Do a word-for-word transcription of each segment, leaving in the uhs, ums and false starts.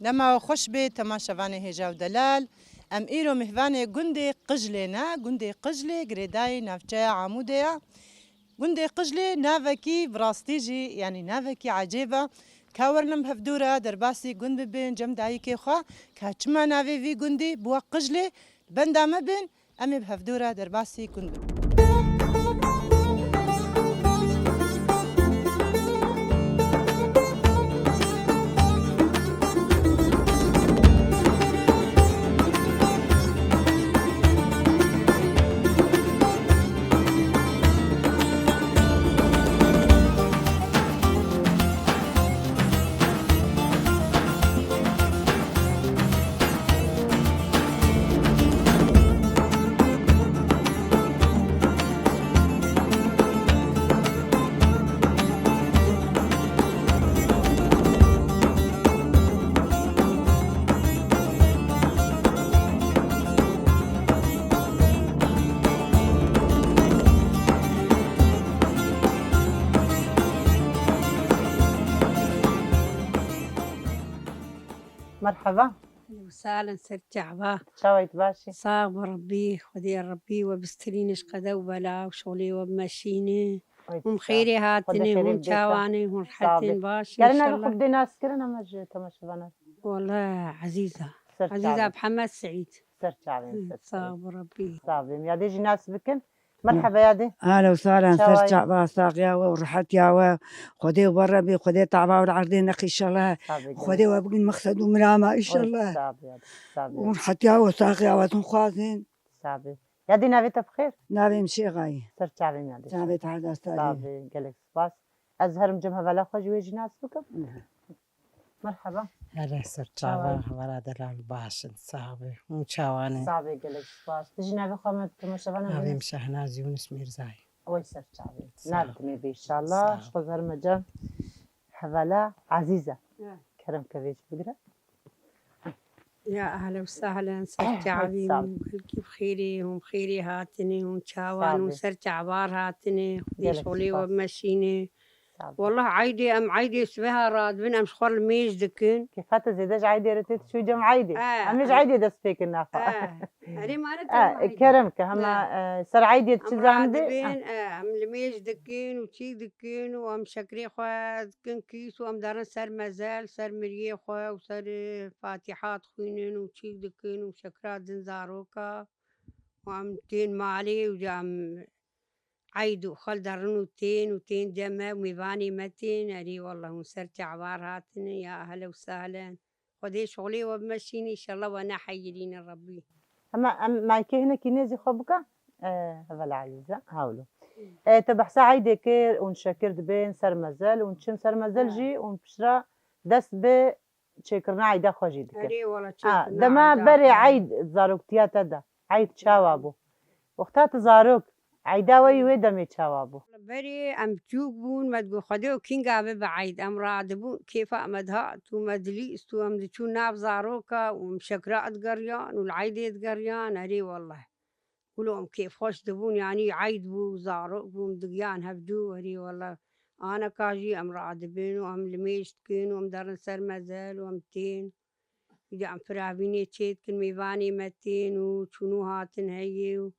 Dema we xweş bê, temaşevanê hêja û delal. Em îro mêvanê gundê Qijlê ne, gundê Qijlê girêdayî navçeya Amûdê ye. Gundê Qijlê navekî bi rastî jî, yanî navekî ecêb e. Ka werin em bi hevdû re derbasî gund bibin, cem dayikê xwe, ka çima navê vî gundî bû Qijlê, benda me bin, em ê bi hevdû re derbasî gund bibin. Merheba. Ehlê û sehlen, ser çava. Çawa yî, tu baş î? Sax bi Rebbî, Xwedê Rebbî we bistirîne ji qede û bela û şolê we bimeşîne. Oy, hûn sağ ol. Xêrê hatine, hûn çawane, hûn rehet in, baş in înşallah. Gelin navê xwe bidê nas kirin, em ji temaşevana. Wala Ezîza. Ser çavê. Ezîza Mihemed Seîd. Ser çavê, ser çavê. Sax bi Rebbî. Sax bê. Yadê jî nas bikin. Merheba yadê. Ehlen û sehlen, ser çava, saxiya we û rehetiya we. Xwedê we re bê, Xwedê tava we li erdê nexe înşallah. Xwedê we bigin mexsed û mirama înşallah. Oy, sax bê yadê, sax bê. Û rehetiya we, saxiya we, hûn dixwazin. Sax bê. Yadê navê te bi xêr? Navê min Şêxayî. Ser çavê min yadê. Çavê te her dest. Sax bê, gelek spas. Ez herim cem hevela xwe ji wê jî nas bikim. Merheba. Hele ser çava, hevela delal, baş in, sax bê. Hûn çawane? Sax bê, gelek spas. Tu jî navê xwe me temaşevana bîne. Navê min Şehnaz Yûnis Mîrzayî. Oy ser çavê. Sağ ol. Nav dinê bê înşallah. Sağ ol. Ji xwe zerme cem. Hevela Ezîze. Ya. Kerem ke vê jî bigire. Ya ehlen û sehlen, ser çavê. Sağ ol. Hûn gelkî bi xêrê, hûn bi xêrê hatine, hûn çawan, hûn ser çavar hatine. Sağ ol. Xwedê şolê we bimeşîne. Sağ ol. Wallah eydê, em eydê sibeha radibin, em ji xwe limêj dikin. Kêfa te zêde ji eydê re tê, tu çûyî cem eydê. Em ê ji eydê dest pê kin naxa. Erê mane. Kerem ke hema, e, ser eydê çi zan bê? Em radibin, e, em limêj dikin û çî dikin û em şekrê xwe dikin kîs û em derin ser mezel, ser miriyê xwe û ser, e, fatîha dixwînin û çî dikin û şekra din zaroka û em tên malê û em eyd û xwe li derin û tên û tên cem me û mêvanê me tên. Erê wallah hûn ser çavar hatine, ya ehlen û sehlen. Xwedê şolê we bimeşîne, înşallah we neheyirîne Rebbî. Hema em maykê hinekî nêzî xwe bike. E, hevala Ezîze, hawlo. E, te behsa eydê kir, hûn şekir dibên ser mezel, hûn çin ser mezel jî, hûn piştre dest bi çêkirina eyda xwe jî dikin. Erê wala, çêkirina eyda xwe. Dema berê eyd zaroktiya te de, eyd çawa bû? Wexta tu zarok, eyda we yî wê demê çawa bû? Berê em biçûk bûn, me digot, Xwedê û kînga bibe eyd. Em radibûn, kêfa me dihat û me dilîst û em diçûn nav zaroka û em şekra digeriyan û li eydê digeriyan, erê wallah. Wilo em kêfxweş dibûn, yanî eyd bû, zarok bû, em digiyan hevdû, erê wallah. Aneka jî em radibin û em limêj dikin û em derin ser mezel û em tên. Îca em firavînê çê dikin, mêvanê me tên û çûn û hatin heye û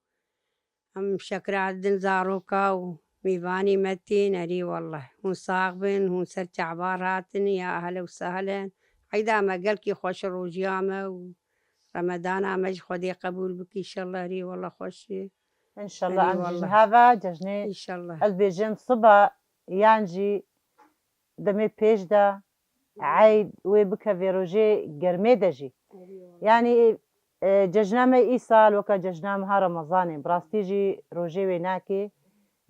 em şekra didin zaroka û mêvanê me tên. Erê wallah. Hûn sax bin, hûn ser çavar hatin, ya ehlen û sehlen. Eyda me gelkî xweş, rojiya me û Remedana me jî Xwedê qebûl bike înşallah. Erê wallah xweş e. Înşallah. Erê em jî ji niha ve cejnê, înşallah, ez bêjim siba yan jî demê pêş de eyd wê bikeve rojê germê de jî. Erê wallah. Yanî, e, cejna me îsal weke cejna meha Remezanê, bi rastî jî rojê wênakê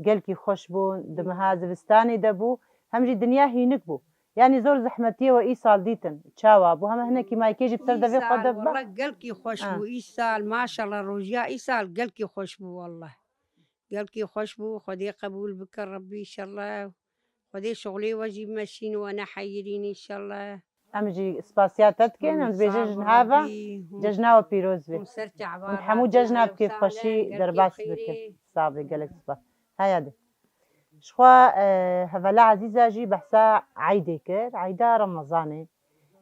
gelkî xweş bû, di meha zivistanê de bû, hem jî dinya hînik bû. Yanî zor zehmetiyê we îsal dîtin, çawa bû? Hema hinekî maykê jî bi ser devê xwe de bibe. Îsal, wallah gelkî xweş bû, îsal, maşallah, rojiya îsal gelkî xweş bû, wallah. Gelkî xweş bû, Xwedê qebûl bike, Rebbî înşallah. Xwedê şixulê we jî bimeşîne, we neheyirîne înşallah. Em jî spasiya te dikin, em dibêjin ji niha ve cejna we pîroz be. Hûn ser çavar hatin, hemû cejna bi kêfxweşî derbas bikin. Sax be, gelek spas. Heya de. Ji xwe, e, hevela Ezîza jî behsa eydê kir, eyda Remezanê.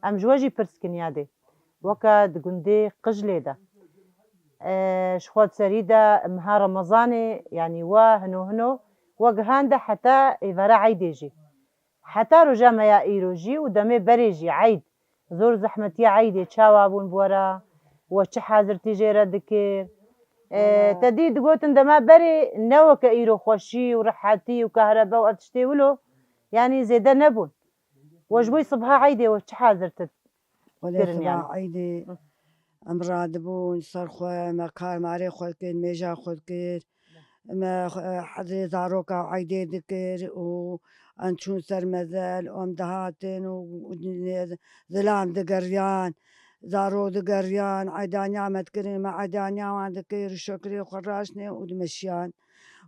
Em ji we jî pirs kin yadê. Weke di gundê Qijlê de. E, ji xwe di serî de meha Remezanê, yanî we hino hino, we gihande heta êvara eydê jî. Heta roja me ya îro jî û demê berê jî eyd. Zor zehmetiya eydê çawa bûn bi we re? We çi hazirtî jê re dikir? E, te dî digotin dema berê ne weke îro xweşî û rehetî û kahrebe û ev tiştê wilo, yanî zêde nebûn. We ji bo sibha eydê we çi hazirtin? Xwedê kirin siba yani. Eydê Hı. Em radibûn ser xwe, me kar marê xwe dikir, mêja xwe dikir. Me xwe, hezrê zaroka eydê dikir û em çûn ser mezel û em dihatin û, û zilam digeriyan, zarok digeriyan, eydaniya me dikirin, me eydaniya wan dikir û şekirê xwe raştine û dimeşiyan.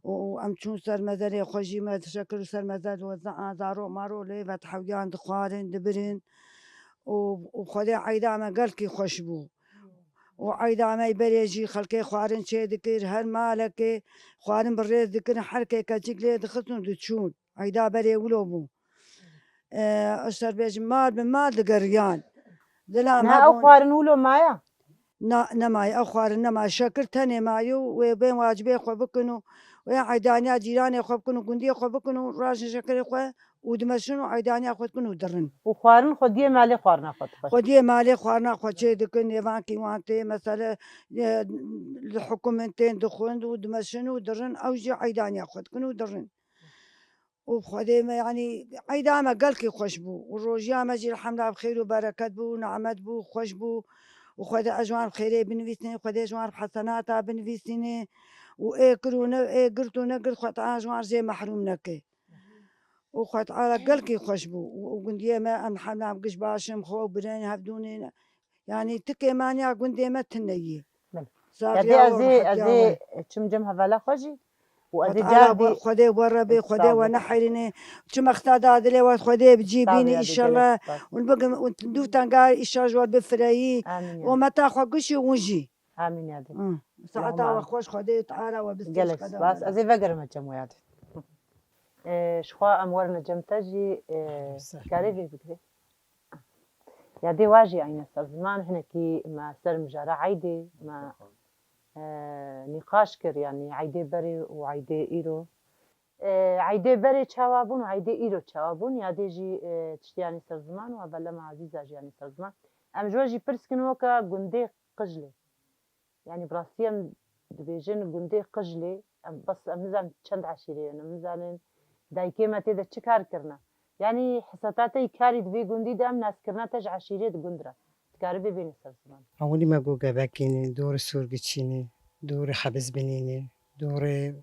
Û, û em çûn ser mezelê xwe jî me şekir û ser mezel weza, zarok marok lê ve dihewiyan dixwarin, dibirin. Û, û Xwedê eyda me gelkî xweş bû. Û eyda me berê jî xelkê xwarin çê dikir, her malekê xwarin bi rêz dikirin, her kê keçik lê dixistin û diçûn. Eyda berê wilo bû. E, ez ser bêjim, mal bi mal digeriyan. Dila me Niha ew bûn. Xwarin wilo maye? Na, nemaye, ew xwarin nemaye. Şekir tenê maye û wê bên wacibê xwe bikin û wê eydaniya cîranê xwe bikin û gundiyê xwe bikin û rajin şekirê xwe û dimeşin û eydaniya xwe dikin û dirin. Û xwarin xwediyê malê xwarina xwe dixwe. Xwediyê malê xwarina xwe çê dikin, nêvankî wan tê, mesele, e, li hikûmet tên dixwin û dimeşin û dirin, ew jî eydaniya xwe dikin û dirin. Û Xwedê me, yanî, eyda me gelkî xweş bû. Û rojiya me jî elhamdulillah bi xêr û bereket bû, nimet bû, xweş bû. Û Xwedê ez ji wan bi xêrê binivîsîne, Xwedê ji wan bi hesenata binivîsîne. Û ê kir û ne, ê girt û negirt, Xwedê ji wan jê mehrûm neke. Û Xwedê gelkî xweş bû. Û, û gundiyê me, em elhamdulillah giş baş in, xwe û birên hevdûnê ne. Yanî tu kêmaniya gundê me tune yî. Belê. Safiya Yadê ez û ê, ez rehetiya ê we. Çim cem hevala xwe jî. Û ez ê Xwedê car dî Xwedê we re bê, Xwedê we neherîne. Çi mexseda dilê we Xwedê bi cî bînî, înşallah. Hûn bigin, hûn dû tenga, înşallah ji we bifireyî. Amîn ya. Û meta xwe gişî hûn jî. Amîn ya. Hı. Saeta we xweş, Xwedê Teala we bistê. Gelek spas. Ez ê vegerime cem we yadê. E, ji xwe em werine cem te jî, e, karê vê bigirê. Yadê wa jî eyne ser ziman, hinekî me ser mijara eydê me, e, nîqaş kir, yanî eydê berê û eydê îro. E, eydê berê çawa bûn û eydê îro çawa bûn, yadê jî, e, tiştê yanî ser ziman û hevala me Ezîza jî yanî ser ziman. Em ji we jî pirs kin weke gundê Qijlê. Yanî bi rastî em dibêjin gundê Qijlê, em bes, em nizanin çend eşîrê ye, em nizanin dayikê me tê de çi kar kirine. Yanî hesata te yî karî di vê gundî de em naskirina te ji eşîrê di gund re. Dikaribê bêne ser ziman. Ewilî me got gebekî ne, dorê Sorgiçî ne, dorê Hebizbinî ne, dorê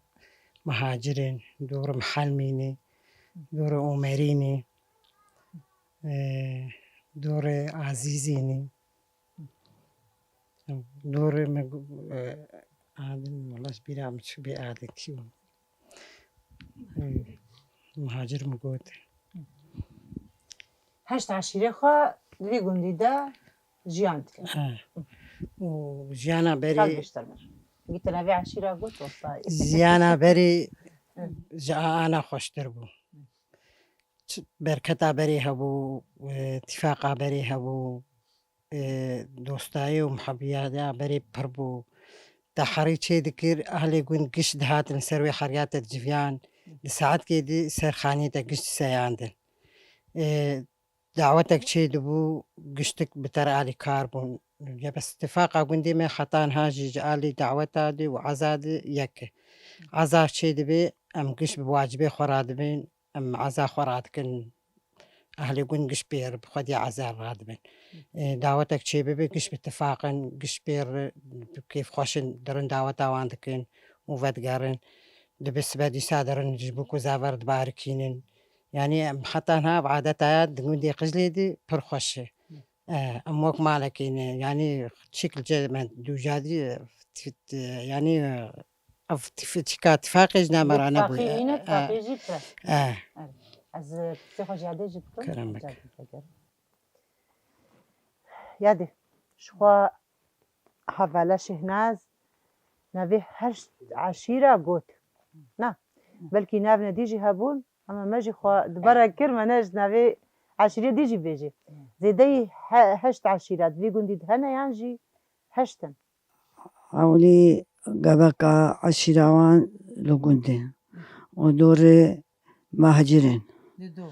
Mihacirê ne, dorê Mihelmî ne, dorê Omerî ne, e, dorê Azîzî ne. Dorê me gu-, e, adin, wala ji bîra min çû bê adekî û, e, Mihacir min got. Heşt eşîrê xwe di vî gundî de jiyan dike. E, û jiyana berê Çawa biştir min? Gî te navê eşîra got, westayê. Jiyana berê Hı. ji a ana xweştir bû. Çi berketa berê hebû, e, tîfaqa berê hebû. E, dostayê û muhebiyata berê pir bû. Te herî çê dikir, ehlê gund giş dihatin ser wê heriya te diciviyan, di saetkê di ser xaniyê te giş diseyandin. E, dawetek çê dibû, giştik bi te re alîkar bûn. Ya bes tifaqa gundê me heta niha jî ji alî daweta di û eza di yek e. Eza çê dibe, em giş bi wacibê xwe radibin, em eza xwe radikin. Ehlê gund giş pê re bi xwedî eza radibin. E, dawetek çê bibe, giş bi tifaq in, giş pê re bi kêfxweş in, dirin daweta wan dikin û vedigerin. Dibe sibe dîsa dirin ji bûk û zaver dibarikînin. Yanî em heta niha ev adeta ya di gundê Qijlê de pir xweş e. E, em wek malekê ne, yanî çik li cem me dûja dî, e, t-, t-, yanî, e, ev tif-, çika tifaqê ji name re nebûye. Tifaqê îne, e, tifaqê jî pir e. E. Evet. Ez, e, pirsê xwe ji yadê jî bikim. Kerem bike. Yadê, ji xwe hevala Şehnaz navê heşt eşîra got. Na, belkî navne dî jî hebûn, ama me jî xwe dibara kir, me ne ji navê eşîrê dî jî bêjî. Zêdeyî he-, heşt eşîret vî gundî de hene yan jî heşt in? Ewlî gebeka eşîra wan li gund e. Û dorê Mahcir in. Li do.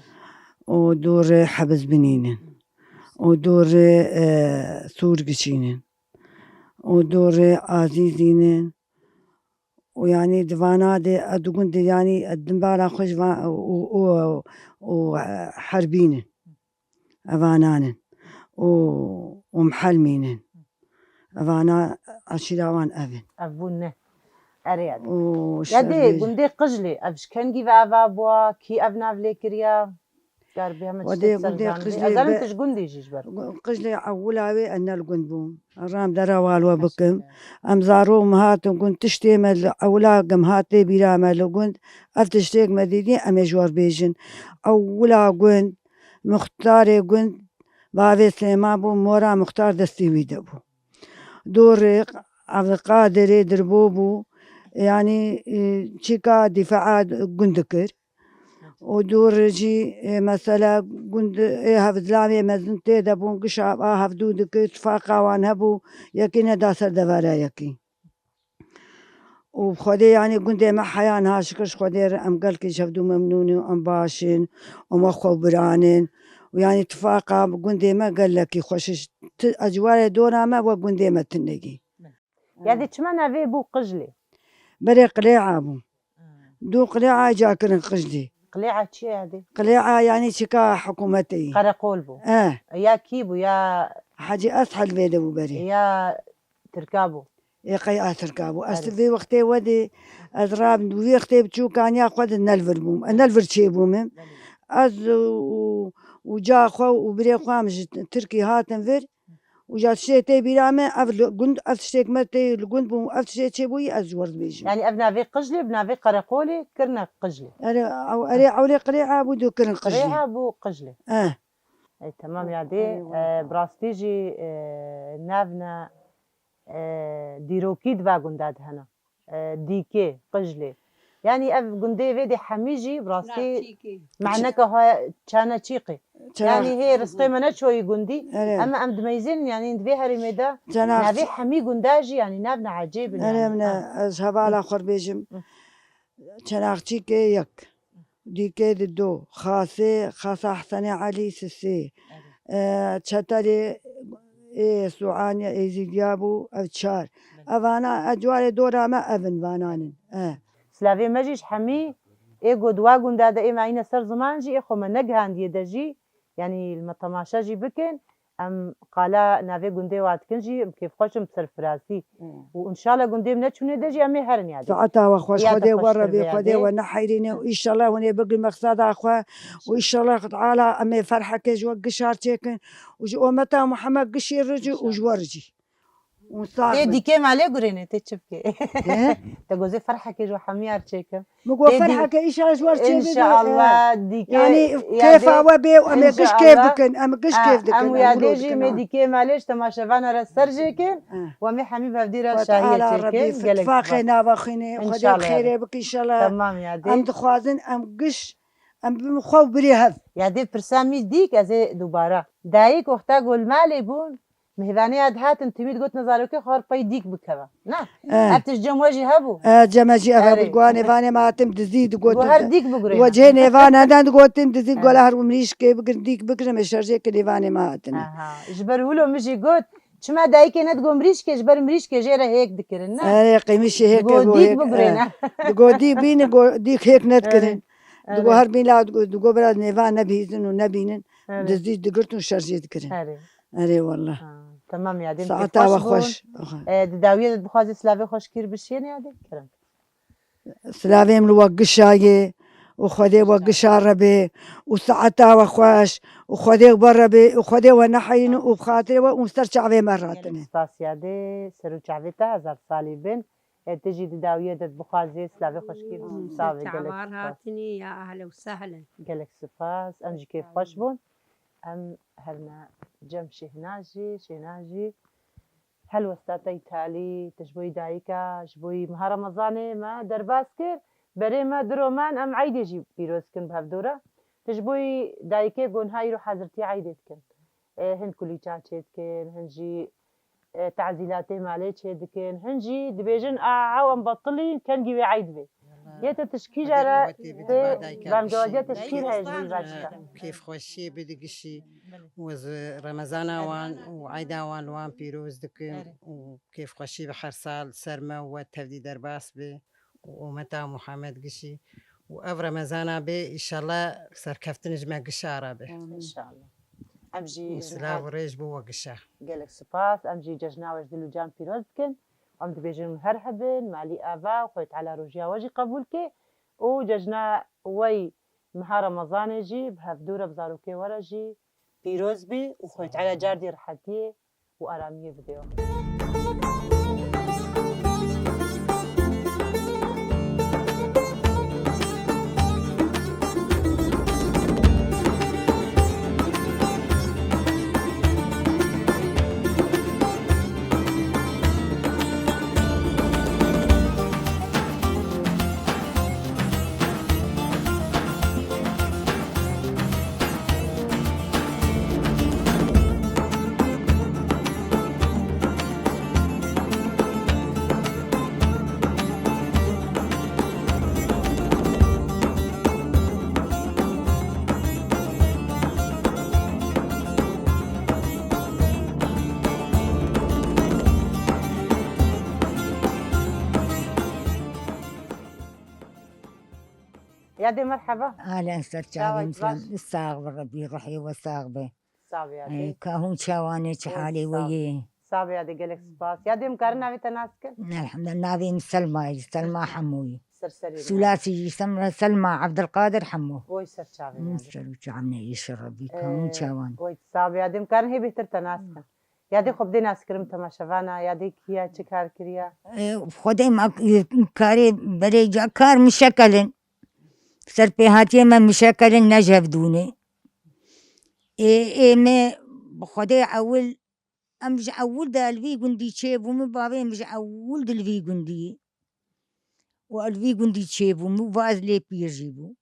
Û dorê Hebizbinîn in. Û dorê, e, Sûrgiçîn in. Û dorê Azîzîn in. Û yanî di vana de, e, di gund de, yanî, e, dimbara xwe ji van, û, û, û, e, Herbîn in. Evanan in. Û, û Mihelmîn in. Evana eşîra wan ev in. Ev bûn ne. Erê, erê. Û Ya dê, şer bêje. Gundê Qijlê, ev ji kengî ve eva bûa, kî ev nav lê kiriya? Kar bê heme Wa tiştê dê ser gundê zanibê. Qijlê Ez zanim be-, tu ji gundê jî ji ber. Gu-, Qijlê ewila wê ez ne li gund bûm. Ram dera wal we Beşik bikim. Em zarok me hatin gund, tiştê me li ewila gim hat tê bîra me li gund. Ev tiştêk me dîtî, em ê ji we bêjin. Ewila gund, muxtarê gund, bavê Silêman bû, mora muxtar destî wî de bû. Dorê Evqadirê Dirbo bû, yanî, e, çîka dîfaa gund dikir. Û dor jî, e, mesela gund, e, hevzilamê mezin tê de bûn, gişa a hevdû dikir, tifaqa wan hebû, yekî neda ser devera yekî. Û bi Xwedê, yanî gundê me heya niha şikir ji Xwedê re em gelkî ji hevdû memnûn in, em baş in, û me xwe biran in. Û yanî tifaqa gundê me gelekî xweş e. Ti eciwarê dora me we gundê me tinegî. Ya dê çima navê bû Qijlê? Berê Qilê'a bû. Hmm. Du Qilê'a ca kirin Qijlê. Qilê'a çi ye ya dê? Qilê'a yanî çika hikûmetê yî. Qereqol bû. Eh. Ya kî bû ya? Hecî Eshel vê de bû berê. Ya Tirka bû. Ê qey a Tirka bû. Ez Belê. Vê wextê wedê, ez rabim, wî wextê biçûkaniya xwe di Nelvir bûm. Ez Nelvir çêbûm. Belê. Ez û, û ca xwe û birê xwe em ji Tirkî hatin vir. Û ja tiştê tê bîra me, ev li gund, ev tiştêk me tê li gund bû, ev tiştê çêbûyî, ez ji we re dibêjim. Yanî ev navê Qijlê, bi navê Qereqolê kirine Qijlê. Erê, ew, erê, ewlê Qilê'a bû, dû kirin Qijlê. Qilê'a bû Qijlê. Eh. Ey, temam ya dê, Erê, e, wala. Bi rastî jî, e, nav ne, e, dîrokî di va gunda de hene. E, Dîkê, Qijlê. Yanî ev gundê vê dê hemî jî bi rastî Çîkê. Mehneke xwe çane çîqê. Çana- Yanî hê rizqê me neçoyî gundî. Erê. Em, em dimeyzînin, yanî di vê herêmê de Çana- navê hemî gunda jî, yanî nav ne ecêb in, Erê, yanî. Min Ha. Ez hevala xwe bêjim. Hı. Çanaxçîkê yek. Dîkê di do. Xasê, Xasa Hesenê Elî sisê. Evet. E, Çetelê ê Suaniya Êzîdiya bû, ev çar. Evet. Evana, e, cuarê dora me ev in vanan in. E. Silavê me jî ji hemî ê go di wa gunda de ê me ayîne ser ziman jî ê xwe me negihandiye de jî, yanî li me temaşe jî bikin. Em qala navê gundê wa dikin jî, em kêfxweş in bi serfirazî. Hmm. Û înşallah gundê min neçûnê de jî em ê herin ya dê. Saeta we xweş, Ya te Xwedê we xweştir re bê, be ya Xwedê dê. we neheyrîne û înşallah hûn ê bigrin mexseda xwe û înşallah Teala em ê ferhekê ji we gişar çêkin û ji ometa Muhammed gişî re jî û ji we re jî. Û sax Tê bin. Dîkê malê gurêne, tê çi bikê? He? Te gozê ferhekê ji we hemiyar çêkim. Min got, Ê, dî-, Ferheke, înşallah ji we re çê bide. Înşallah, e, dîkê, Yanî, yanî, kêfa we bê û em ê giş kêf înşallah. Bikin, em giş Ha, kêf dikin, em em ya dê jî mê dîkê malê ji temaşevana re ser jêkin, Ha. Û em ê hemî bi hevdî re Xwet şahiyê Ala çêkin. Rebî Gelek fitfaxê spas. Nava xwînê, Xwedê bi Înşallah. Xêrê bike, înşallah. Temam ya dê. Em dixwazin, em giş, em bi xwe û birê hev. Ya dê pirsa mî dîk, ez ê dubara. Dayik wexta ku li malê bûn, Mêvanê ya dihatin, timî digotin zarokê xwe pey dîk bikeve. Na. Eh. Ev tişt cem we jî hebû. Eh, cem me jî ev hebû. Erê. Go nêvanê me hatim dizî digotin. Go her dîk bigurê. Go cihê nêvan neden digotin dizî Eh. Gola her û mirîşkê bigirin, dîk bigirin, me şerjê ke nêvanê me hatin. Aha. Ji ber wilo min jî got, çima dayikê ne digo mirîşkê, ji ber mirîşkê jê re hêk dikirin, ne? Erê, qîmişê hêkê Digo go dîk hêk, bigurê, eh. Ne? Digo dîk bînin, go dîk hêk nedikirin. Erê. Digo Erê. Her bîn la digo, digo biraz nêvan nebihîzin û nebînin. Erê. Dizî digirtin û şerjê dikirin. Erê. Erê wallah. Ha, temam ya, dê Saeta we xweş bûn. Xweş. E, di dawiyê de dixwazî silavê xweşkîr bişiyêne ya dê, kerem. Silavê min li we gişa ye û Xwedê we gişa re bê û saeta we xweş û Xwedê we re bê û Xwedê we neheyîne û bi xatirê we û ser çavê me Gelek ratine. Spas ya dê, ser û çavê te hezar salî bin. E, tu jî di dawiyê de bixwazê silavê xweşkîr bişî. Sağ ol, gelek spas. Çavar hatinî ya ehlen û sehlen. Gelek spas. Em jî kêfxweş bûn. Em herine cem Şêhnaz jî, Şêhnaz jî helwesta te yî talî, tu ji bo yî dayika, ji bo yî meha Remezanê me derbas kir. Berê me du roman em eydê jî pîroz kin bi hevdû re. Tu ji bo yî dayikê gonha îro hazirtiya eydê dikin. e, hin kulîça çê dikin, hin jî, e, tazîlatê malê çê dikin, hin jî dibêjin, "A, ew em betilî, kengî wê eyd bê." Yê te tişt kîja re tê, bemcewediya te ji kî re heye ji vî ve tişta? Kêfxweşiyê bi digişî. Belê. Û ez Remezana wan û eyda wan li wan pîroz dikim û kêfxweşî bi her sal ser me û we tevdî derbas be û ummeta Muhammed gişî û ev Remezana bê, înşallah serkeftin ji me gişa re be. Înşallah. Em jî Û silav û rêz bo we gişa. Gelek spas. Em jî cejna we ji dil û can pîroz dikin. Em dibêjin her hebin, malî ava û Xwedê Teala rojiya we jî qebûl ke û cejna we yî meha Remezanê jî bi hevdû re bi zarokê we re jî pîroz bî û Xwedê Teala cardî rehetiyê û aramiyê bide we. Yadê merheba. Ahlen, ser çavên, sax bi Rebî, ruhê we sax be. Sax be yadê. Ey, ka hûn çawan ê, çi halê we yê? Sax be yadê, gelek spas. Yadê, em karin navê te nas kin? Elhamdulillah, navê min Selma ye, Selma Hemo ye. Ser serê me. Sûlasî jî Sem-, Selma Ebdilqadir Hemo. Oy ser çavê yadê. Ser û çavê me, îşi Rebî, ka hûn çawan. Oy sax be yadê, em karin hê bêhtir te nas kin. Yadê xwe bidê naskirin temaşevana, yadê kî ya, çi kar kiriya? Ê, Xwedê ma, ê, karê berê ca kar mişekelin. Serpêhatiyê me mişekelin ne jevdûnê. Ê, ê me bi Xwedê ewil, em ji ewil de li vî gundî çêbû, min bavê min ji ewil de li vî gundî. Û li vî gundî çêbû, min va ez lê pîr jî bû.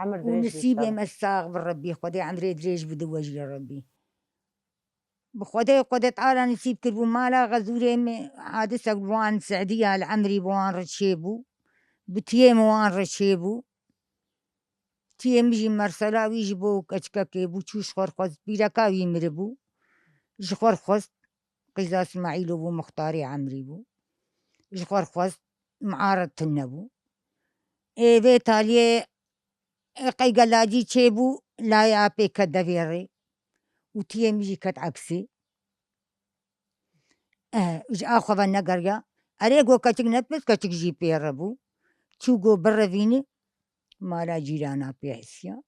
Emir dirêj bî, nesîbê me sax bi Rebî, Xwedê emrê dirêj bide we jî Rebî. Bi Xwedê, Xwedê Teala nesîb kiribû mala Xezûrê me hadise wan Sediya li emrî bi wan re çêbû. Bi tiyê me wan re çêbû. Tiyê min jî mersela wî ji bo keçikekê bû, çû ji xwe re xwest, pîreka wî miribû. Ji xwe re xwest, qîza Îsmaîlo bû, muxtarê emrî bû. Ji xwe re xwest, miare tune bû. Ê vê taliyê, ê qey gelacî çêbû, layê apê ket devê rê. Û tiyê min jî ket eksê. Eh, ji a xwe ve negeriya. Erê, go keçik nepirse, keçik jî pê re bû. Çû go birevîne, mala cîrana pê hisiya.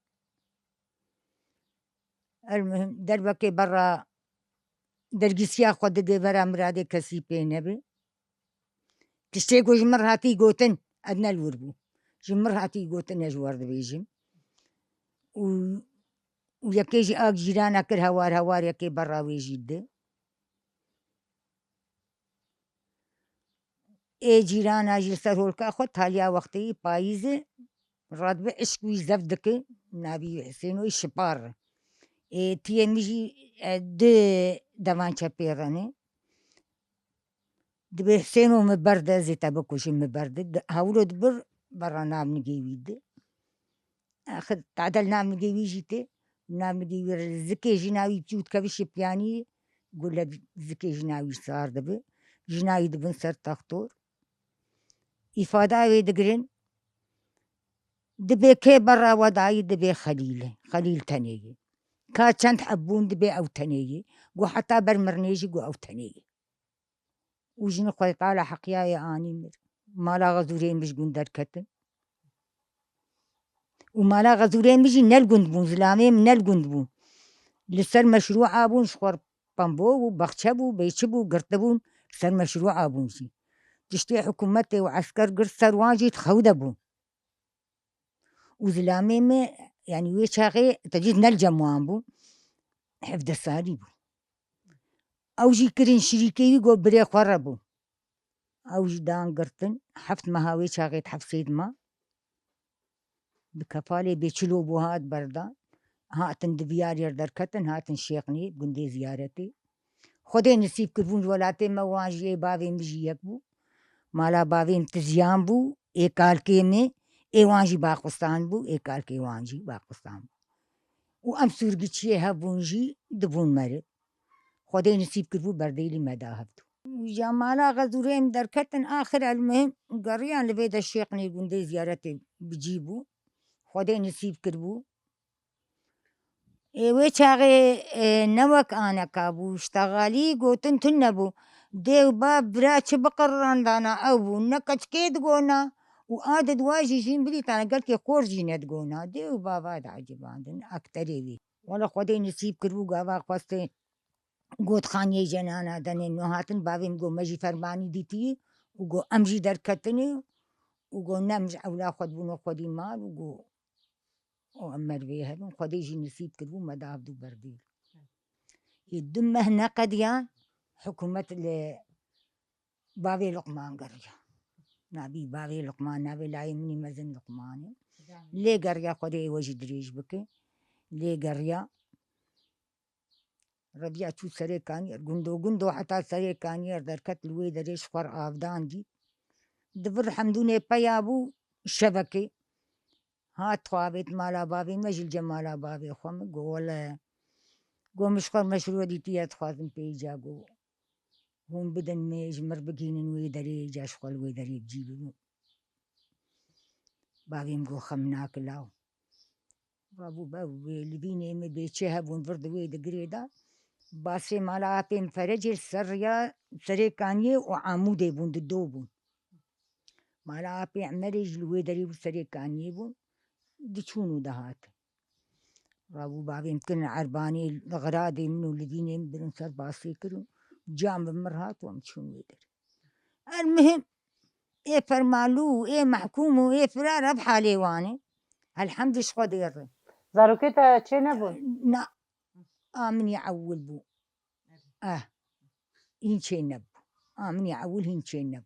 Elmuhim, derbekê berra dergîsiya xwe didê vera miradê kesî pê nebe. Tiştê ku ji min re hatî gotin, ez ne li wir bûm. Ji min re hatî gotin, ez ji we re dibêjim. Û, û yekê jî ak cîrana kir hewar hewar, yekê berra wê jî di. Ê cîrana jî li ser holka xwe taliya wextê yî payîzê radibe, işk wî zef dike, navî Hisênoyî Şipar. Ê tiyê min jî, e, di devançe pê re ne. Dibê Hisêno min berde, ez ê te bikujim, min berde. Di-, hewlo dibir, berra navnigê wî di. Axir tadel navnigê wî jî tê. Navnigê wî re zikê jina wî çû dikeve şipiyanî, gule zikê jina wî sar dibe. Jina wî dibin ser textor. Îfada wê digirin. Dibê kê berra we dayî, dibê Xelîl e. Xelîl tenê ye. Ka çend heb bûn, dibê ew tenê ye. Got heta ber mirinê jî got ew tenê ye. Û jin Xwedê Teala heqiyayê anî mir. Mala Xezûrê min ji gund derketin. Û mala Xezûrê min jî ne li gund bûn, zilamê min ne li gund bûn. Li ser meşrûa bûn, ji xwe re pembo bû, baxçe bû, bê çi bû, girtibûn, li ser meşrûa bûn jî. Tiştê hikûmetê û esker girt ser wan jî di xew de bûn. Û zilamê me, yanî wê çaxê tecîd ne li cem wan bû, hevdeh salî bû. Ew jî kirin şirîkê wî, got birê xwe re bû. Ew jî dan girtin, heft meha wê çaxê di hefsê de ma. Bi kefalê bê çilo bû hat berdan. hatin di viyarê derketin, hatin Şêxnê, gundê ziyaretê. Xwedê nisîb kiribûn ji welatê me, wan jî ê bavê min jî yek bû. Mala bavê min Tiziyan bû, ê kalkê min, ê wan jî Baqustan bû, ê kalkê wan jî Baqustan bû. Û em sûrgiçiyê hebûn jî dibûn meriv. Xwedê nisîb kiribû berdêlî me da hevdû. Û ja mala Xezûrê em derketin, axir elmuhim geriyan li vê de Şêxnê gundê ziyaretê bi cî bû. Xwedê nisîb kiribû. Ê wê çaxê, e, ne wek aneka bû, ştexalî gotin tune bû. Dê û bav bira çi biqirrandana ew bû, ne keçikê digona û a di dua jî jîn bidîtane gelkê xor jî nedigona. Dê û bava diecibandin, ekterê wî. Wele Xwedê nisîb kiribû gava xwestê gotxaniyê jenana denê no hatin, bavê min got me jî fermanî dîtî û got em jî derketinê û got ne em ji ewla xwe dibûn xwedî mal û got û em merivê hebin, Xwedê jî nisîb kiribû me da hevdû berdîl. Ê du meh neqediyan, hikûmet li bavê Luqman geriya. Nabî bavê Luqman, navê layê min î mezin Luqman e. Lê geriya, Xwedê ê we jî dirêj bike. Lê geriya. Reviya çû serê kaniyê, gundo gundo heta serê kaniyê derket, li wê derê ji xwe re avdan dît. Di vir hemdûnê peya bû şevekê. Hat xwe avêt mala bavê me, jî li cem mala bavê xwe min got, wele, got, min ji xwe re meşrû dîtiye, dixwazim pê îca, got, hûn bidin min, ji mir bigihînin wê derê, îca ji xwe li wê derê bi cî bibim. Bavê min got, xem nake law. Rabû bev wê li vînê min bê çi hebûn vir di wê di girê de. Basê mala apê min Ferecê li ser riya serê kaniyê û Amûdê bûn, di do bûn. Mala apê Emerê jî li wê derê bû, serê kaniyê bûn. Diçûn û dihatin. Rabû bavê min kirin erbanê li xiradê min û li vînê min birin ser basê kirin. Can bi mir hat û em çûn wê derê. Elmuhim, ê fermalû, ê mehkûm û ê firar ev halê wan e. Elhemdî ji Xwedê re. Zarokê te çênebûn? Na, a min ya ewil bû. Eh, hîn çênebû. A min ya ewil hîn çênebû.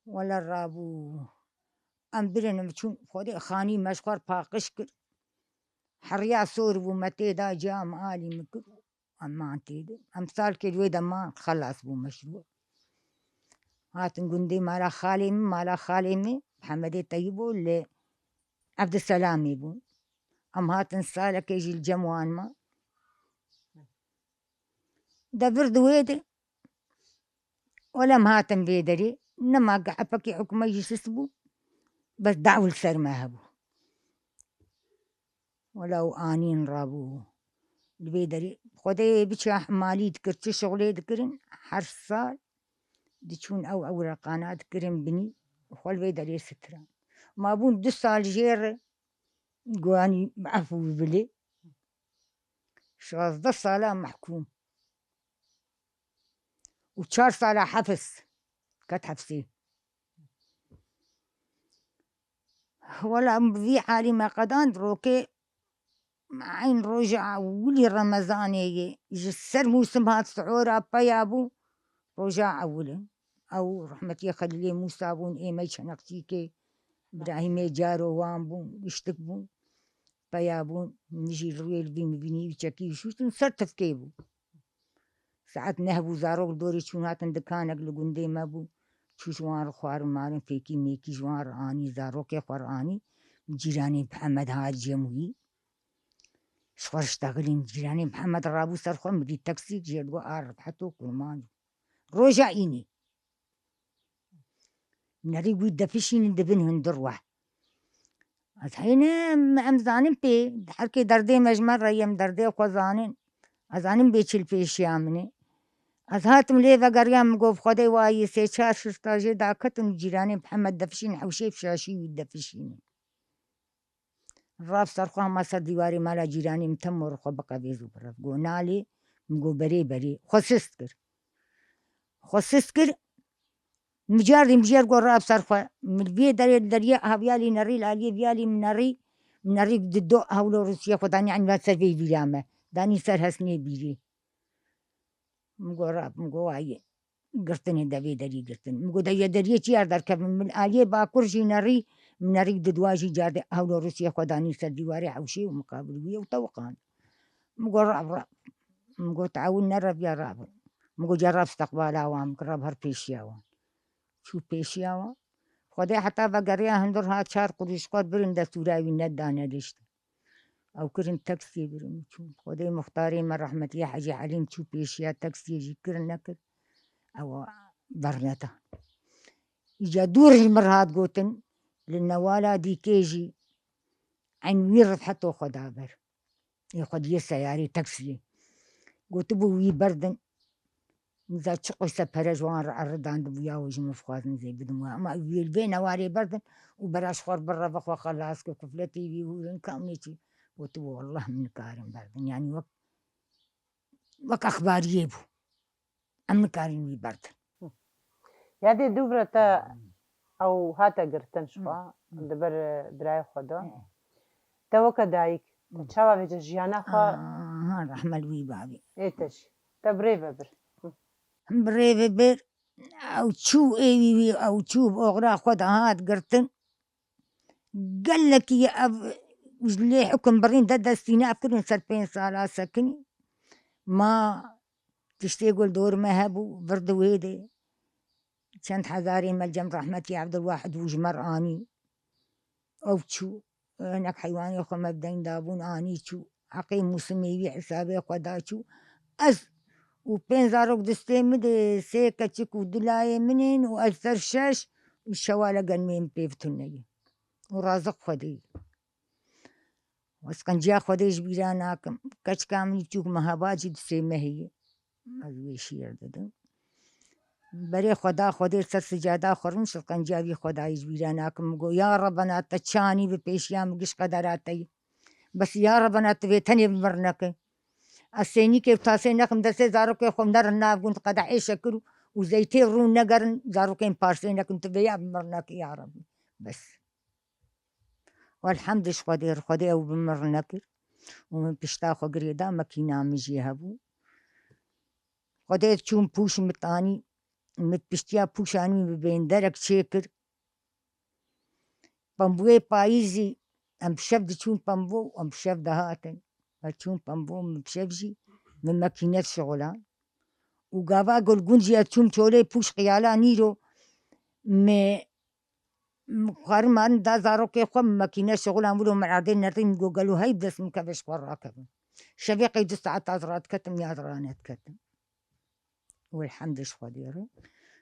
Wele rabû. Em birin, em çûn Xwedê xanî me ji xwe re paqij kir. Heriya sor bû me tê da, cem alî min kir. Em man tê de. Em salkê li wê de man, xelas bû meşrû. Hatin gundê mala xalê min, mala xalê min Mihemedê Teyîbo li Evdiselamê bûn. Em hatin salekê jî li cem wan man. De vir di wê de. Wele em hatin vê derê, nema gehepekî hikûmet jî sist bû, bes daw li ser me hebû. Wele û anîn rabû li vê derê. Xwedê biçe malî dikir, çi şixulê dikirin, her sal diçûn ew, ew reqana dikirin binî, xwe li vê derê sitiran. Ma bûn du sal jê re, guanî efû bilê. Şazdeh sala mehkûm. Û çar sala hefis. Ket hefsê. Wela em bi vî halî me qedand rokê, eyn roja ewilî Remezanê yê. Ji ser mûsim hat sihora peya bû. Roja ewil e. Ew rehmetiyê Xelîlê Mûsa bûn, ê me Çenexçîkê, Îbrahîmê Caro wan bûn, giştik bûn. Peya bûn, min jî li rûyê li vî min bînî, wî çekî, wî şûştin, ser tifkê bû. Saet neh bû, zarok li dorê çûn hatin, dikanek li gundê me bû. Çû ji wan re xwarin marin, fêkî mêkî ji wan re anî, zarokê xwe re anî. Cîranê Mihemed hat cem wî. Ji xwe re ştexilîn, cîranê Mihemed rabû ser xwe, min dît teksîk jê digot, a rebeheto kurmanc. Roja înî. Nerî wî defişînin dibin hundir weh. Ez heyne em, em zanin pê, herkê derdê me ji me re ye, em derdê xwe zanin. Ez zanin bê çil pêşiya min e. Ez hatim lê vegeriyam, min got, Xwedê wayî sê çar şista jê daketin û cîranê Mihemed defişîn, hewşê fişaşî wî defişînin. Rav ser xwe hema ser dîwarê mala cîranê min, temo re xwe biqevêz û birev. Got, nalê, min got, berê, berê. Xwe sist kir. Xwe sist kir. Min cardî, min jê re got, rav ser xwe. Min vê derê li deriyê haviyalî nerî, li aliyê viyalî min nerî. Min nerî di do hewlo Rûsiyê xwe danî, enî ser vê vîra me. Danî ser hesnê bîrê. Min got, rav, min got, wayê. Girtinê de vê derî girtin. Min got, de yê deriyê çi yar derkevin? Min aliyê bakur jî nerî, Min nerî di dua jî cardê hewlo Rûsiyê xwe danî ser dîwarê hewşê û miqabil wî û tewiqand. Min got, "Rab, rab." Min got, "Ewil ne rab ya rab." Min got, "Cerab istiqbala wan bike, rab her pêşiya wan." Çû pêşiya wan. Xwedê heta vegeriya hundir hat çar qurûş xwe birin destûra wî nedane dişt. Ew kirin taksiyê birin û çûn. Xwedê muxtarê me rehmetî Hecî Helîm çû pêşiya taksiyê jî kir nekir. Ew berneda. Îca dûr ji mir hat gotin, li newala dîkê jî eyn wî rifheto xwe da ber. Ê xwediyê seyarê taksiyê. Gotibû wî berdin. Niza çi qurse pere ji wan re eridandibû ya ji min bixwazin zê bidin wan. Ama wî li vê newarê berdin û bera ji xwe re bireve xwe xelas kir, kufletê wî hûrin kamê çî. Gotibû, "Wallah min nikarin berdin." Yanî wek, wek exbariyê bû. Em nikarin wî berdin. Yadê dûvre te ew hate girtin ji xwe, Hı. di ber, e, birayê xwe de. Hı. Te weke dayik, te Hı. çawa vêce jiyana xwe Aha, rehme li wî bavê. Ê te jî. Te birê vebir. Hı. Birê vebir, ew çû ê wî wî, ew çû bi oxira xwe de hat girtin. Gelekî ev ji lê hukum birîn de destî nav kirin ser pênc sala sekinî. Ma tiştê ku li dor me hebû, vir di wê de. Çend hezarê me li cem rehmetî Evdilwahid û ji me re anî. Ew çû, hinek heywanê xwe me bi deyn dabûn, anî çû. Heqê mûsimê wî hesabê xwe da çû. Ez û pênc zarok distê min de, sê keçik û du layê min ên û ez ser şeş û şewale genmê min pê vituneyê. Û razik Xwedê. Ez qenciya Xwedê ji bîra nakim. Keçika min çûk meheba jî du sê mehî ye. Ez wê şîr didim. Berê xwe da Xwedê ser sicada xwe rûn şi qenciya vî Xwedayê ji bîra nakim. Min got, "Ya Rebena te çanî bi pêşiya min giş qedera te yî. Bes ya Rebena tu vê tenê bi mir neke." Ez sênîkê û tasê nexim destê zarokê xwe nerin nav gund qedehê şekir û, û zeytê rûn negerin zarokên parsê nekin tu vê ya bi mir neke ya Rebî. Bes. Welhemd ji Xwedê re, Xwedê ew bi min re nekir û min pişta xwe girê da, mekîna min jî hebû. Xwedê çûm pûş min tanî, min piştiya pûşanî min bi bênderek çêkir. Pembûyê payîzî em bi şev diçûn pembû, em bi şev dihatin. Me çûn pembû, min bi şev jî min mekîne dişixulan. Û gava gul gund jî ez çûm çolê pûş qiyala nîro me Xwarin marin da zarokê xwe, min mekîne şixulan wilo min erdê nerîn, min got, "Gelo hey bi dest min keve ji xwe rakevim." Şevê qey du saet ez radiketim ya ez ranediketim. Welhemd ji Xwedê re.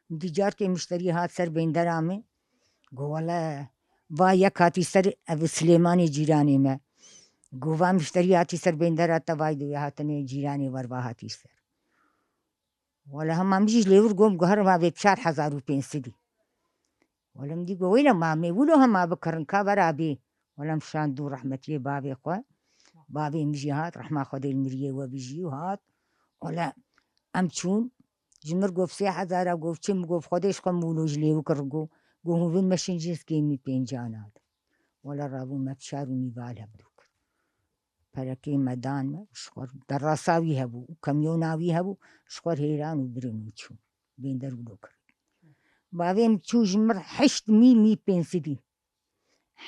Min dî carkê mişterî hat ser bêndera min. Got, "Wele va yek hatî ser, ev Silêmanê cîranê me." Got, "Va mişterî hatî ser bêndera te, vay do yê hatinê cîranê we re va hatî ser." Wele hema min jî ji lêwir got, min got, "Herim avê çar hezar û pênc sedî." Wele min dî got, "Wêne ma me wilo hema bikirin ka vera bê." Wele min şand dû rehmetiyê bavê xwe. Bavê min jî hat, rehma Xwedê li miriyê we bijî û hat. Wele em çûn, ji mir got, "Sê hezara," got, "Çi?" Min got, "Xwedê ji xwe min wilo ji lêwir kir," got, got, "Hûn vin meşin jî skê min pêncan hat. Wele rabû me bi çar û nîva li hevdû kir. Perekê me dan me, ji xwe derasa wî hebû û kamyona wî hebû, ji xwe hêran û birin û çûn. Bênder wilo kir. Bavê min çû ji mir heşt mî, mî pênc sedî.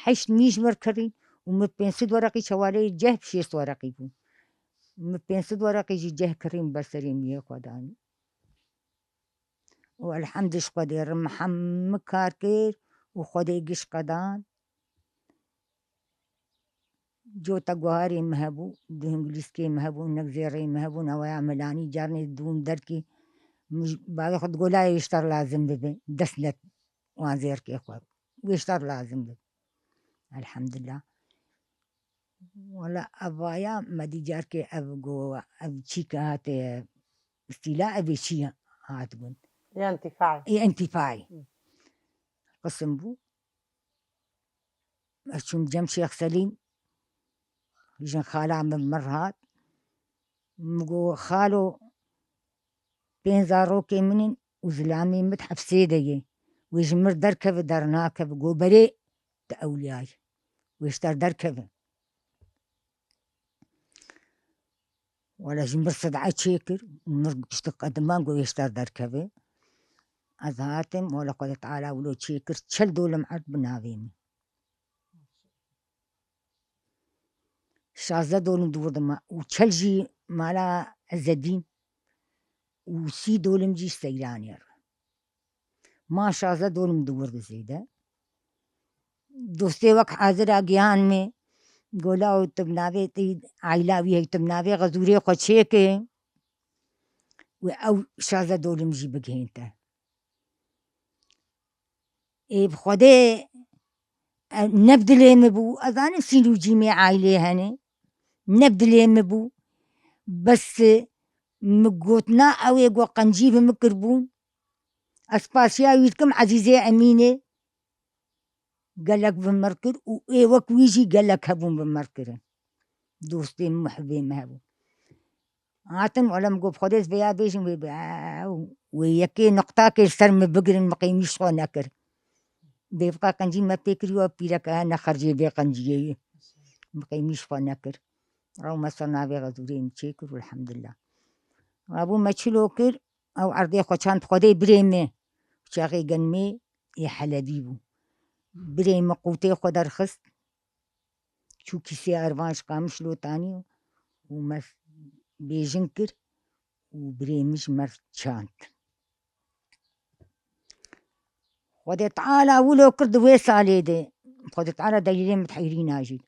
Heşt mî ji mir kirî û min pênc sed wereqî çewaleyê ceh bi şêst wereqî bû. Min pênc sed wereqî jî ceh kirî min ber serê miyê xwe danî. Û elhemd ji Xwedê re min hemû kar kir û Xwedê giş qedan. Cota guharê min hebû, du hingilîskê min hebû, hinek zêrê min hebû, neweya milanî, carnê dûm derkî, min ji bavê xwe digot, "La wêşter lazim bibe, dest net wan zêrkê xwe, wêşter lazim bibe." Elhemdulillah. Wala evaya me dî carkê ev go, ev çîke hate, îstîla, ev ê çî hat gund. Yan tifayê. Ê, entîfayê. Hı. Qisim bû. Ez çûm cem Şêx Selîm, jin xala min mir hat. Min got, "Xalo, pênc zarokê min in û zilamê min di hefsê de ye. Wê ji mir derkeve, dernakeve." Got, "Berê, tu ewliya yî. Wê ji te derkeve." Wele ji mir sid'e çêkir û mir gişti qediman, got, "Wê ji te derkeve." Ez hatim, wele Xwedê Teala wilo çêkir, çil dolim erd bi navê min. Şazdeh dolim di wir de ma û çel jî mala Ezedîn û sî dolim jî Seyranê re. Ma şazdeh dolim di wir de zêde. Dostê wek hazira gihan me, gola û tu bi navê tê aîla wî hey tu bi navê xezûrê xwe çêke û ew şazdeh dolim jî bigihên te. Ê bi Xwedê, e, ne bi dilê min bû. Ez zanim sîn û cîmê aîlê hene. Ne bi dilê min bû. Bes, e, min gotina ew ê ku qencî bi min kiribûn. Ez spasiya wî dikim Ezîzê Emînê. Gelek bi mir kir û ê wek wî jî gelek hebûn bi mir kirin. Dostê min, muhibê min hebûn. Hatin, wele min got, bi Xwedê ez vêya bêjim, wê be-, ew, wê yekê nuqtakê li ser min bigirin, min qeymî ji xwe nekir. Bêvqa qencî me pê kiriyo, pîreke ne xercê vê qenciyê ye. Min qeymî ji xwe nekir. Rew me ser navê xezûrê min çêkir û elhamdulillah. Rabû me çilo kir, ew erdê xwe çand Xwedê birê me. Çaxê genimê ê Helebî bû. Birê min qûtê xwe derxist. Çû kîsê ervan ji Qamişlo tanî û me bêjin kir û birê min ji me re çand. Xwedê Teala wilo kir di wê salê de. Xwedê Teala delîlê min di heyrîna jî.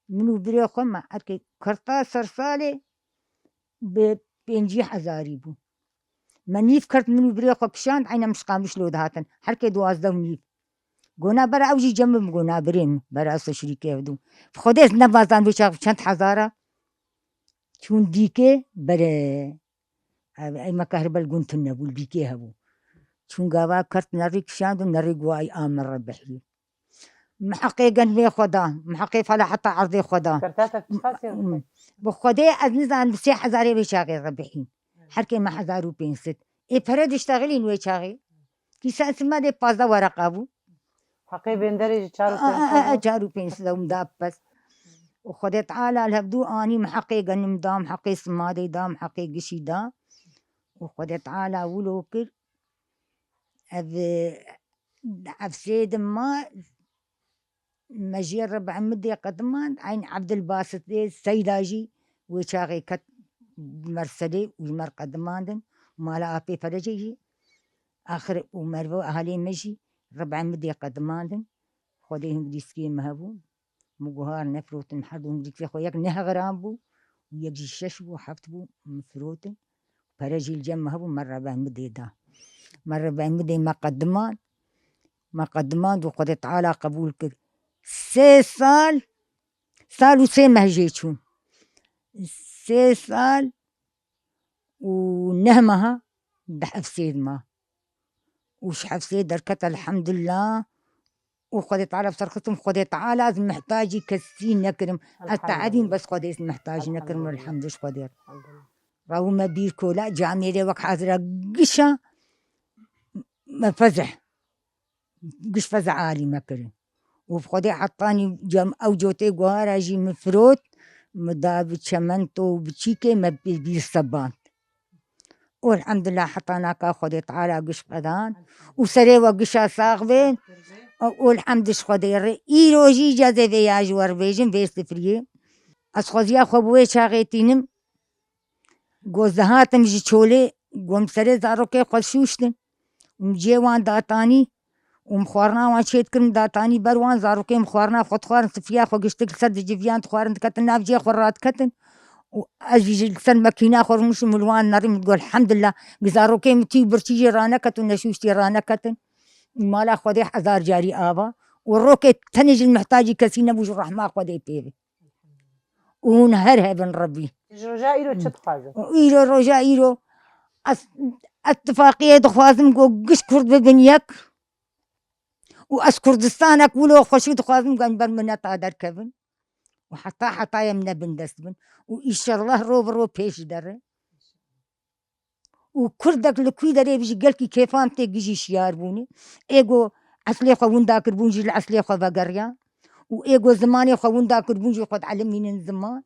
Min û birê xwe me erkê kirta ser salê bi pêncî hezarî bû. Me nîv kert, min û birê xwe kişand, eyne min ji Qamişlo dihatin. Herkê duwazdeh û nîv. Gona bera ew jî cem min, gona birê min, bera ez şirîkê ev dû. Bi Xwedê ez nebazan vê çax çend hezara. Çûn dîkê, bere. Ev, ey me kehribel gund tune bû, li dîkê hebû. Çûn gava kert nerî kişand û nerî guay a min rebihî. Min heqê genimê xwe da, min heqê felaheta erdê xwe da. Kerta te çi xasiyet xwe? Bi Xwedê ez nizanim bi sê hezarê vê çaxê rebihîn. Her kê me hezar û pênc sed. Ê pere diştexilîn wê çaxê. Kîsa sima dê pazdeh wereqa bû. Heqê bênderê jî çar û pênc sed. A, a, a, çar û pênc sed ew da pes. Û Xwedê Teala li hevdû anî min heqê genim da, min heqê simadê da, min heqê gişî da. Û Xwedê Teala wilo kir. Ev, ev sê din ma, me jê Reb'e Midê qedimand, eyn Ebdilbasit ê Seyda jî wê çaxê ket Merselê û ji me re qedimandin. Mala Apê Ferecê jî, axir û Merve û ehalê me jî Reb'e Midê qedimandin. Xwedê hingirîskiyê me hebûn. Min guhar nefirotin, her du hingirîkê xwe yek neh gram bû û yek jî şeş bû, heft bû, min firotin. Pere jî li cem me hebû, me Reb'e Midê da. Me Reb'e Midê me qediman, me qediman û Xwedê Teala qebûl kir. Sê sal, sal û sê meh jê çûn. Sê sal û neh meha di hefsê de ma. Û ji hefsê derket, elhamdulillah. Û Xwedê Teala bi ser xistim, Xwedê Teala ez mihtacî kesî nekirim. Ez Elhamdulillah. Te'edîm bes Xwedê ez mihtacî nekirim, Elhamdulillah. Elhamdulillah ji Xwedê. Elhamdulillah. Rawû me bîr kola, camêrê wek hazira gişa me fezeh. Giş fezeh alî me kirin. Û bi Xwedê hetanî cem ew cotê guhara jî min firot, min da bi çemento û bi çîkê me pê bîr seband. Û elhamdulillah heta naka Xwedê Teala giş qedan û serê we gişa sax bên. Û elhamd ji Xwedê re. Îro jî icazê vê ya ji we re bêjim vê sifriyê. Ez xweziya xwe bi wê çaxê tînim. Go ez dihatim ji çolê, go min serê zarokê xwe şûştin. Min cihê wan datanî û min xwarina wan çê dikirin, datanî ber wan, zarokê min xwarina xwe dixwarin, sifriya xwe giştik li ser diciviyan dixwarin, diketin nav cihê xwe radiketin. Û ez jî ji li ser mekîna xwe rûniştim, min li wan nerî, min digot, elhamdulillah, gi zarokê min tî û birçî jê raneketin û neşûştî raneketin. Û mala Xwedê hezar carî ava. Û rokê tenê jî mihtacî kesî nebû, ji rehma Xwedê pê be. Û hûn her hebin Rebbî. Ji roja îro çi dixwazin? Îro, roja îro, ez, ez tifaqiyê dixwazim ku giş Kurd bibin yek. Û ez Kurdistanek wilo xweşik dixwazim ku em ber mineta derkevin. Û heta hetayê em nebin dest bin. Û înşellah ro bi ro pêş dere. Û Kurdek li kwî derê bijî gelkî kêfan tê gijî şiyar bûne. Ê go eslê xwe winda kirbûn jî li eslê xwe vegeriyan. Û ê go zimanê xwe winda kirbûn jî xwe dielimînin ziman.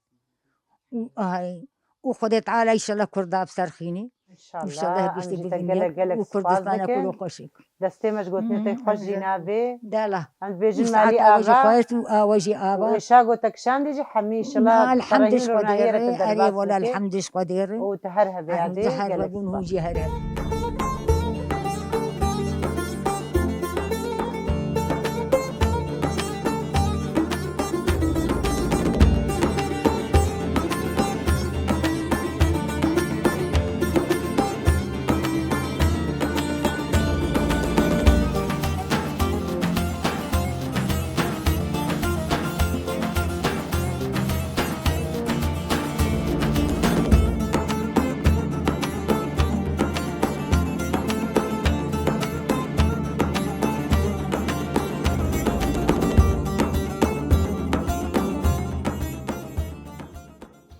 Û ay, û Xwedê Teala înşellah Kurda bi ser xînê. Înşallah, em jî te gelek gelek spas dikin. Destê me ji gotinê te xweş jî nabê. Em dibêjin Malî Axa. Û êşa gote kişandî jî hemî înşallah. Û te her hebê yadê gelek spas.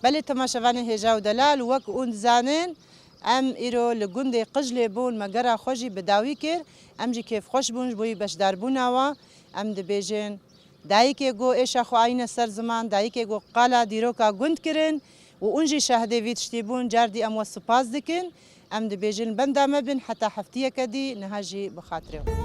Belê temaşevanên hêja û delal, wek hûn dizanin, em îro li gundê Qijlê bûn, me gera xwe jî bi dawî kir. Em jî kêfxweş bûn ji bo wî beşdarbûna we. Em dibêjin, dayikê ku êşa xwe ayîne ser ziman, dayikê ku qala dîroka gund kirin û hûn jî şahidê vî tiştî bûn, cardî em we spas dikin. Em dibêjin benda me bin heta heftiyeke dî, niha jî bi xatirê we.